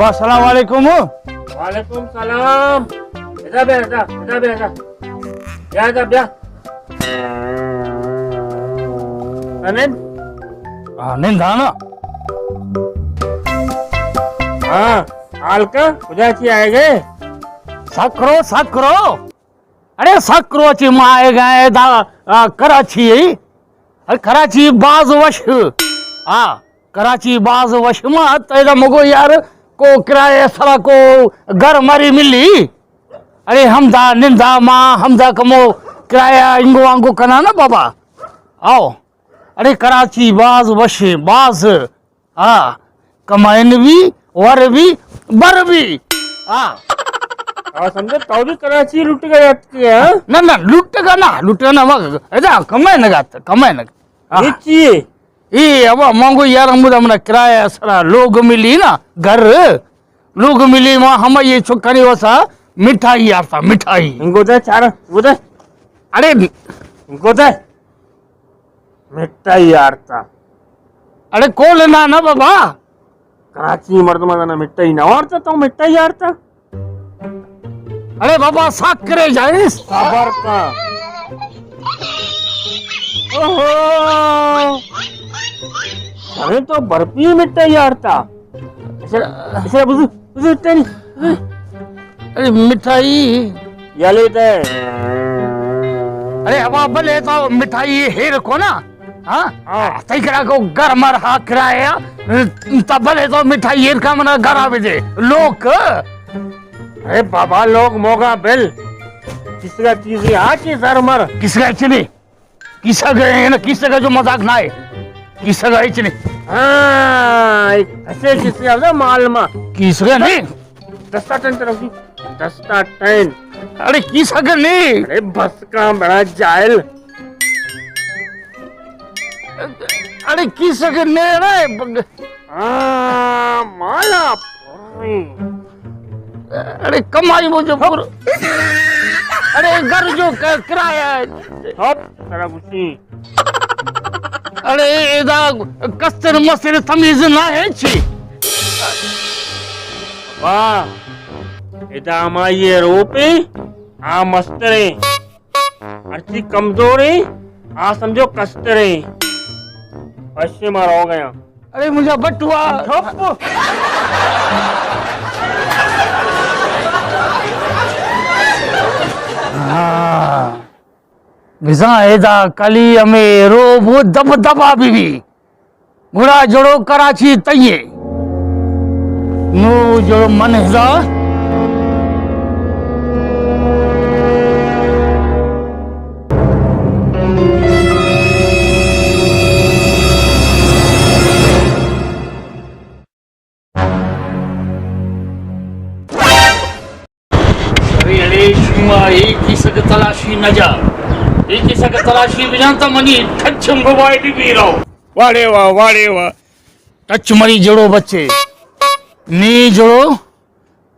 السلام علیکم۔ وعلیکم سلام۔ ادا بیا، ادا، ادا بیا، ادا۔ بیا، ادا بیا۔ انند؟ آ، نند آنا۔ ہاں، حال کا؟ کجا چی آئے گئے؟ Screw, screw. اڑے سکرو چی ما آئے گئے دا، آ، کراچی۔ اڑے کراچی باز وش۔ آ، کراچی باز وش ما ات، ادا مگو یار کو کرایہ سرا کو گھر مری ملی۔ اڑے ہمدا نندا ما، ہمدا کمو کرایہ انگو آنگو کنا نا بابا۔ آؤ۔ اڑے کراچی باز وشیں، باز۔ آ، کمائن بھی، ور بھی، بر بھی۔ آ۔ آ، سمجھے تو بھی کراچی لٹ گیا تھے، ہاں؟ نہ، نہ، لٹ گا نا، لٹ گا نا، ما، ادا کمائن گا، کمائن گا۔ آ۔ یہ چی ہے؟ اے، ابا، مانگو یار، ہمودا منا کرایہ سرا لوگ ملی نا، گھر، لوگ ملی، ما ہم یہ چکانی وسا مٹھائی آرتا، مٹھائی۔ انگو دے چارا، انگو دے۔ اڑے۔ انگو دے۔ مٹھائی آرتا۔ اڑے کول نا نا بابا۔ کراچی مردم نا مٹھائی نہ آرتا، تو مٹھائی آرتا۔ اڑے بابا، ساک کرے جائے۔ صبر کا۔ اوہو۔ ارے تو برفی مٹھائی آرتا۔ اسے، اسے بزو، بزو ٹن، بزو۔ اڑے مٹھائی۔ یلے تے۔ اڑے ابا، بلے تو مٹھائی ہیر کو نا۔ ہاں؟ ہاں۔ تئی کرا کو گھر مر ہا کرایہ، تا بلے تو مٹھائی ایر کا منا گھر آ بجے۔ لوگ۔ ارے بابا، لوگ موگا بل۔ کس کا چیزی آ چی سر مر۔ کس کا چنی؟ کس کا ہے نا، کس کا جو مذاق نہ ہے۔ کس کا ہے چنی؟ ہاں، ایک ایسے کس کا ہے مال ما۔ کس کا نہیں؟ دستا ٹین طرف دی۔ دستا ٹین۔ اڑے کیسا کرنے؟ اڑے بس کا بڑا جاہل۔ اڑے کیسا کرنے؟ اڑے بگ- ہاں، مالا پوری۔ اڑے کمائی مجھے پر۔ اڑے گھر جو ک-، کرایہ ہے۔ ہپ، سرا گسی۔ اڑے ادا کستر مستر تمیز نہ ہے چی؟ واہ، ادا ہمائی روپے، آ مستریں۔ ہرچی کمزوریں، آ سمجھو کستریں۔ پشے مارا ہو گیا۔ اڑے مجھے بٹوا۔ چپ۔ ہاں۔ بزاں ادا کلی ہمے روب و دب دبا بی بی۔ گڑا جڑو کراچی تئیے۔ نو جڑو من ہزا۔ ارے، اڑے، شما اے کیسگ تلاشی نہ جا۔ اے کیسگ تلاشی بجان تا منی ٹچ موبائل بھی رو۔ واڑے واہ، واڑے واہ۔ ٹچ مری جڑو بچے۔ نی جڑو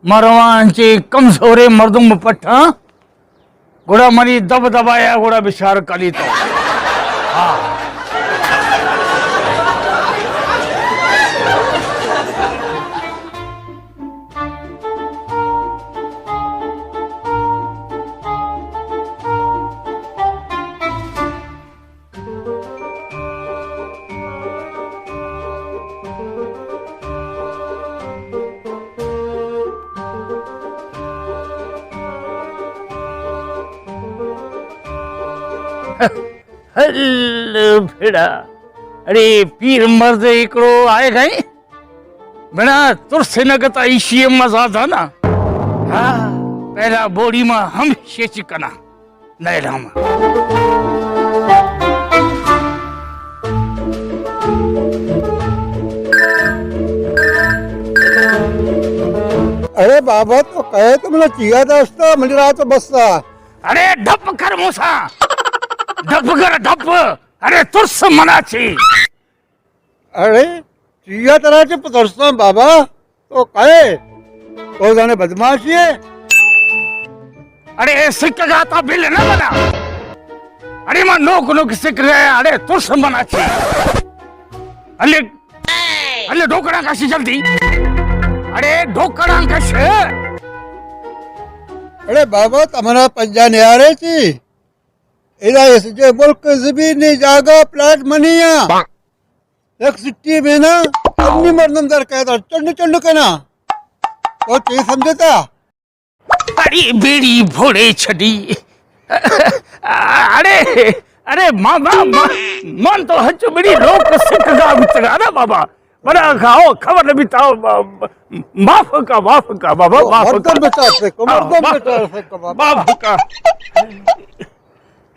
مروان چے کمزورے مردم پٹھاں۔ گڑا منی دب دبایا، گڑا بچار کلی تو۔ ہاں۔ ہلو بھڑا، اڑے پیر مرد اکڑو آئے گئے، بھڑا ترس نہ کتا ایشی مزہ دا نا۔ ہاں، پہلا بوڑی ما ہم شیچ کنا۔ نئے لام۔ ارے بابا، تو کہے تو منا چیا داشتا، منی رات بستا۔ ارے ڈپ کر موسا، ڈپ کر ڈپ۔ ارے ترس منا چی؟ اڑے، چیا ترا چہ پترساں بابا؟ تو کئے؟ تو زانے بدماشی ئے؟ اڑے، اے سکگا تا بل نہ بنا۔ اڑے، ما نوک نوک سکگا، اڑے، ترس منا چی؟ الے، الے، ڈوکڑا کاشی جلدی۔ اڑے ڈوکڑاں کش۔ اڑے بابا، تمہارا پنجا نیارے چی؟ ادا اس جے ملک زمینی جاگہ پلاٹ منی ہاں۔ یک سٹی میں نا، انی مردم در قیدا چنڈ چنڈ کنا۔ تو چی سمجھتا؟ اڑے بیڑی بھوڑے چھڈی۔ اڑے، اڑے ماما، ما-، من تو ہچ بڑی لوک سکھگا بیتگا نا بابا۔ بڑا کھاؤ، خبر نہ بیتا، معاف کا، معاف کا بابا، معاف کا۔ مردم بیچار سے کو، مردم ہاں، بیچار سے کو بابا۔ معاف کا۔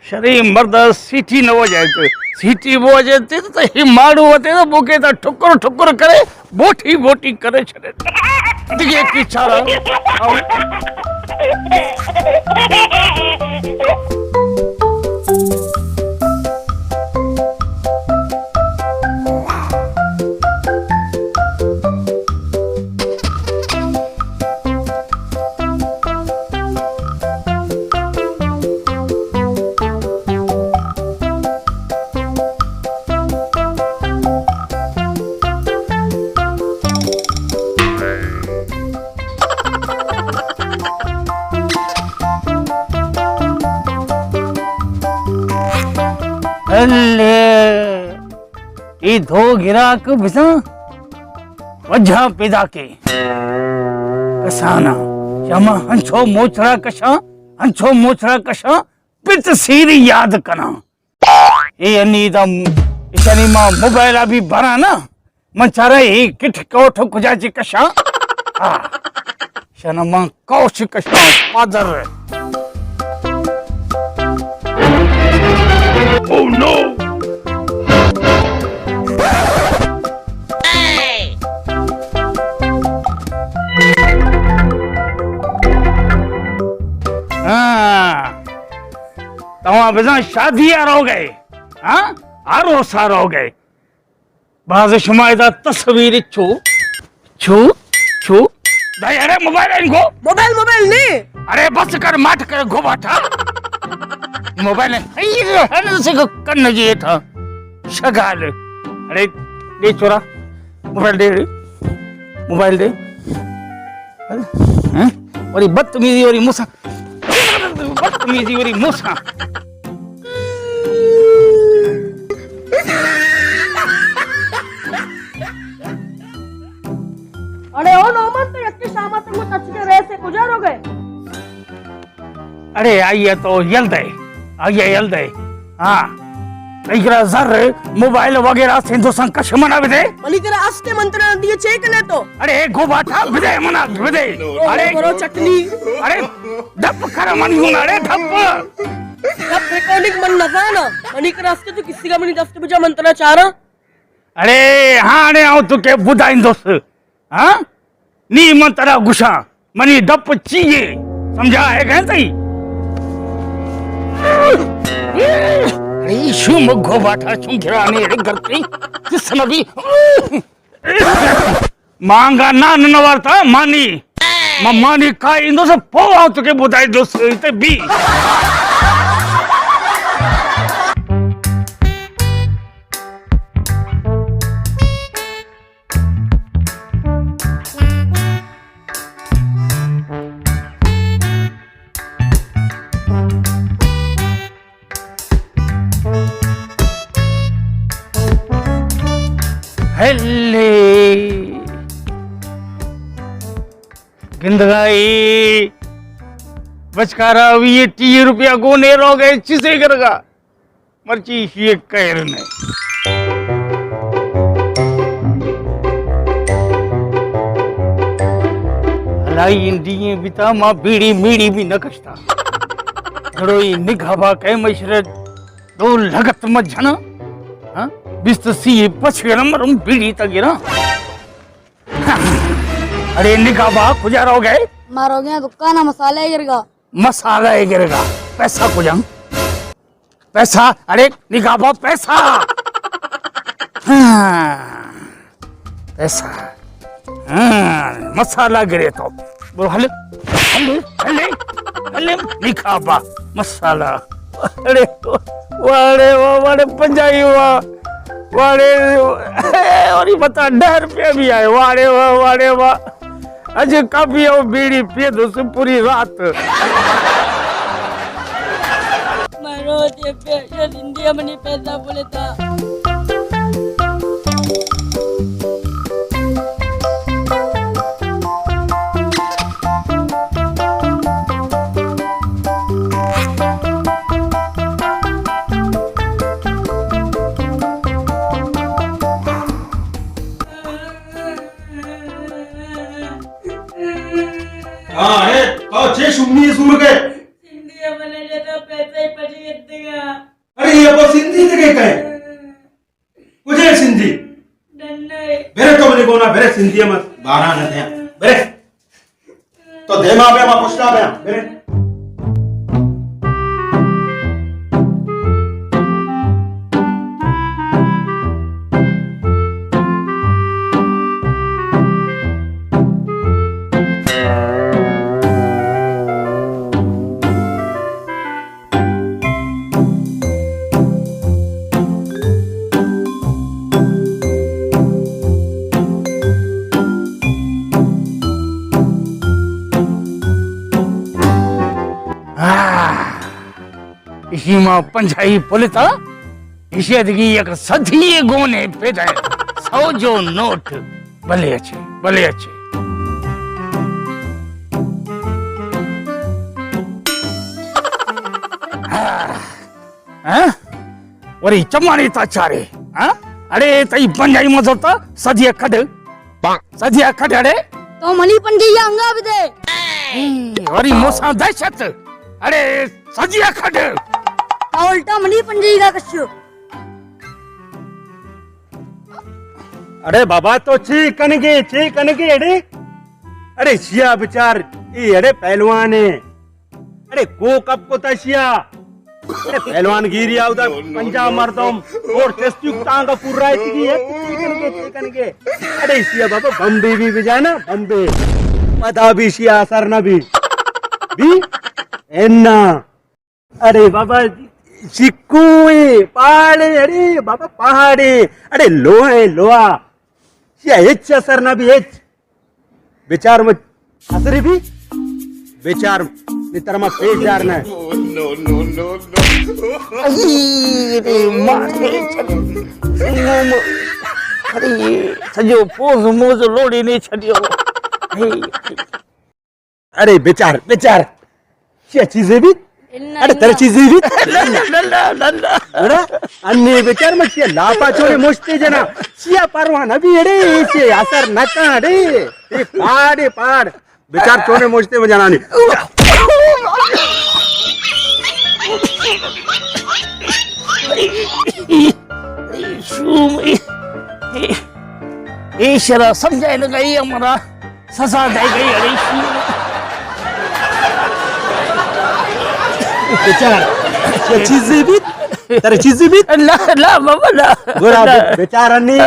شریں مرد سیٹی نہ وجائے تو، سیٹی بوجے تے تو ہی ماڑو ہوتے تو بوکے تا ٹھکر ٹھکر کرے، بوٹی بوٹی کرے چھڑے۔ دیگه کی چارہ۔ بلے اے دو گراک بزاں وجہ پیدا کے کسانا، شما ہنچو موچڑا کشاں، ہنچو موچڑا کشاں، پت سیری یاد کناں۔ اے انی دا اشانی ما موبائل ابھی بھرا نا، من چارا اے کٹ کوٹ کجا چی کشاں۔ ہاں۔ شنا من کوش کشاں پادر۔ Oh no! ہاں۔ تواں بزاں شادی ءَ روگ ئے، ہاں؟ عروس ءَ روگ ئے۔ باز شما ادا تصویر چو، چو، چو۔ دای، ارے موبائل انگو۔ موبائل، موبائل نے۔ ارے بس کر، مٹ کر، گو باٹا۔ موبائل ہے، ہن سے کن جی تھا۔ شگال۔ ارے، دے چورا۔ موبائل دے۔ موبائل دے۔ ہیں؟ وری بدتمیزی، وری موسا۔ بدتمیزی، وری موسا۔ اڑے او نومن، تو یکے شام ءَ تنگو تچکے ریسے کجا روگ ئے؟ اڑے آئی ءَ تو یل دے، آئی ءَ یل دے۔ ہاں۔ تئی کرا زر، موبائل وغیرہ سندوساں کش منا بدے۔ منی کرا استے من ترا دیے چے کنے تو؟ اڑے گو باٹا بدے منا بدے۔ او اڑے برو چٹنی۔ اڑے دپ کر منی ہوں، اڑے دپ۔ دپ ریکارڈنگ من نزانا۔ منی کرا استے تو کسی کا منی دست بجا من ترا چارا۔ اڑے ہاں، اڑے آؤں تو کے بدائیں دوست۔ ہاں؟ نی من ترا گشاں، منی دپ چیے؟ سمجھا ہے کہیں تئی؟ اڑے شو مگو باٹا چون گرانے، اڑے گرتے کس نبی۔ مانگا نان نوارتا مانی۔ ما مانی کائی اندو سے پو آؤ تو کے بدائی دوست تے بی۔ ہلے۔ گندگائی۔ بچکارا وی ٹی روپیہ گونے روگ ئے چیزے کرگا۔ مرچی ایشی ءِ کئیر نہ۔ ہلائی انڈی ئیں بیتا، ما بیڑی میڑی بھی نہ کشتا۔ گڑوئی نگاہ با کئے مشرے دو لگت مجھنا۔ ہاں؟ بیست سی پچ گرم مرم بیڑی تا گرا۔ اڑے نگاہ با کجا روگ ئے؟ ما روگ ئے دکان ءَ مسالہ گرگا۔ مسالہ گرگا۔ پیسہ کجا؟ پیسہ، اڑے نگاہ با پیسہ۔ ہاں، پیسہ۔ ہاں، مسالہ گرے تو۔ بولو، ہلے، ہلے، ہلے، ہلے، نگاہ با مسالہ۔ اڑے، واڑے، وا، واڑے، پنجائی وا، واڑے، اور یہ بتا، ڈہ روپیہ بھی آئے، واڑے، وا، واڑے، وا۔ اج کافی او بیڑی پیے دوس پوری رات۔ مارو دے پہ زندگی منی پیسہ بولتا۔ ہاں، اے، تو چے شومی زور گئے؟ سندھی ءَ بنے جتا پیسہ ہی پڑی اتگا۔ ارے، یہ ابا سندھی دگے کئے؟ کجے سندھی؟ ڈنڈا ہے۔ برے تو منی گونا، برے سندھی ءَ مت باران نہ دیا۔ برے۔ تو دیما بیا، ما پشتا بیا۔ برے۔ آہ! ایشی ما پنجاہی پلتا، ایشی دگی یک سدھی گونے پیدا ہے۔ سو جو نوٹ۔ بلے اچھے، بلے اچھے۔ ہاں؟ وری چمانی تا چارے، ہاں؟ اڑے تئی پنجائی مزرتا سدیا کھڈ۔ سدیا کھڈ اڑے۔ تو منی پنجائی انگا بدے۔ وری موسا دہشت۔ اڑے سدیا کھڈ۔ تو الٹا منی پنجائی کا کشو۔ اڑے بابا تو چی کنگے، چی کنگے اڑے؟ اڑے شیا بچار، ای اڑے پہلوانے۔ اڑے کو کپ کو تشیا۔ اڑے پہلوان گیری آودا پنجاہ مردم اور چستی تانگا پورا تیگی ہے، چی کنگے، چی کنگے۔ اڑے شیا بابا بمبے بھی بجانا، بمبے۔ پدا بھی شیا اثر نہ بھی۔ بھی؟ اینا۔ اڑے بابا، شکوئے، پہاڑے، اڑے بابا، پہاڑے، اڑے لوہے، لوہا۔ شیا ہچ اثر نہ بھی ہچ۔ بچار مت اثر بھی، بچار نی ترا ما پیش دار نہ۔ اے رے، مارے چلو۔ اڑے، سجو پوز موز لوڑی نہیں چھڑیو۔ اڑے بچار، بچار۔ چیا چیزے بیت؟ اڑے ترا چیزے بیت؟ للا، للا، للا۔ اڑے انی بچار، ما چیا لاپا چوڑے مشتے جنا۔ چیا پرواہ نہ بی اڑے، ایسے اثر نہ کن اڑے۔ اے پاڑ، اے پاڑ۔ بچار چوڑے مشتے میں جنانی۔ شوم، اے، اے، اے شرا سمجھائے لگا، اے ہمارا سزا دے گئی، اڑے شو۔ بچار، چیا چیزے بیت؟ ترا چیزے بیت؟ لا، لا، بابا، لا۔ گورا لا۔ بچار انی،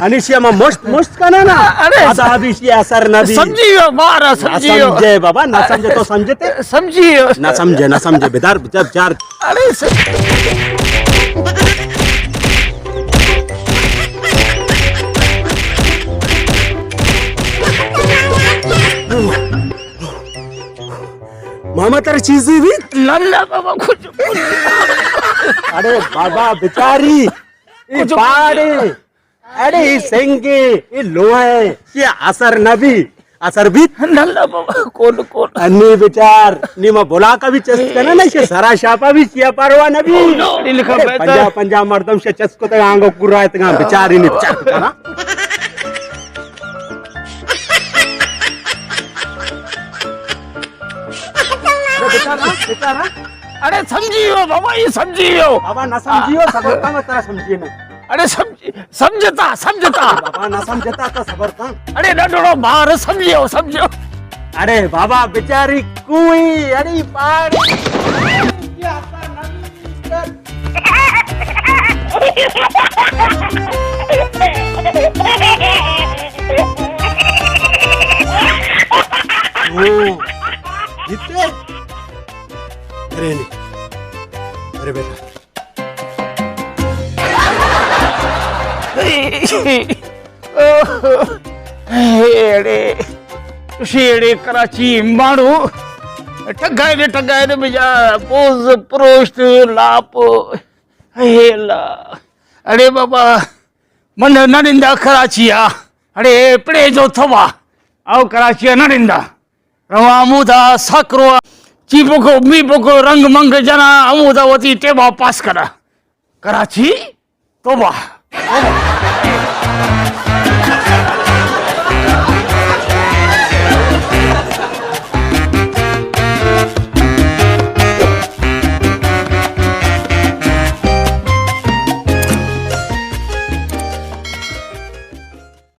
انیشی ہما مشت، مشت کنا نا۔ اڑے۔ ادا ابھی شی اثر نہ بی۔ سمجھیو، بارا نہ سمجھیو۔ سمجھے بابا، نہ سمجھے تو سمجھتے۔ سمجھیو۔ نہ سمجھے، نہ سمجھے، بدار، بچار، بچار۔ اڑے س- ماما، ترا چیزے بیت؟ نہ، نہ بابا، کچھ، کچھ۔ اڑے بابا، بچاری، اے کچھ پاڑے، اڑے اے سنگے، اے لوہے، اے اثر نہ بی، اثر بیت؟ نہ، نہ بابا، کون، کون؟ انی بچار، نی ما بلاکا بھی چست کنا نا، شے سرا شاپا بھی شیا پرواہ نہ بی۔ اڑے لکھا اڑے بہتر۔ پنجاہ، پنجاہ مردم شے چست کو تے آنگو کرا اتگا، بچاری نی بچار کنا۔ بچارا، بچارا۔ اڑے سمجھیو بابا، یہ سمجھیو۔ بابا نہ سمجھیو، صبر کن، میں ترا سمجھیے نا۔ اڑے سمجھ-، سمجھتا، سمجھتا۔ بابا نہ سمجھتا تو صبر کن۔ اڑے نہ ڈرو، بار سمجھیو، سمجھیو۔ اڑے بابا بچاری کوئی، اڑے پاڑ۔ او، جیتے؟ ارے نہیں۔ ارے بیٹا۔ اڑے۔ شیڑے کراچی ماڑو، ٹگائے دے، ٹگائے دے بجا، پوز پروشت لاپ۔ اے اللہ، اڑے بابا، من نہ نندا کراچی آ۔ اڑے پڑے جو تھوا، او کراچی آ نہ نندا۔ رواں ہمودا سک رواں، چی بکو، می بکو، رنگ منگ جناں، ہمودا وتی ٹیما پاس کناں۔ کراچی؟ توبہ۔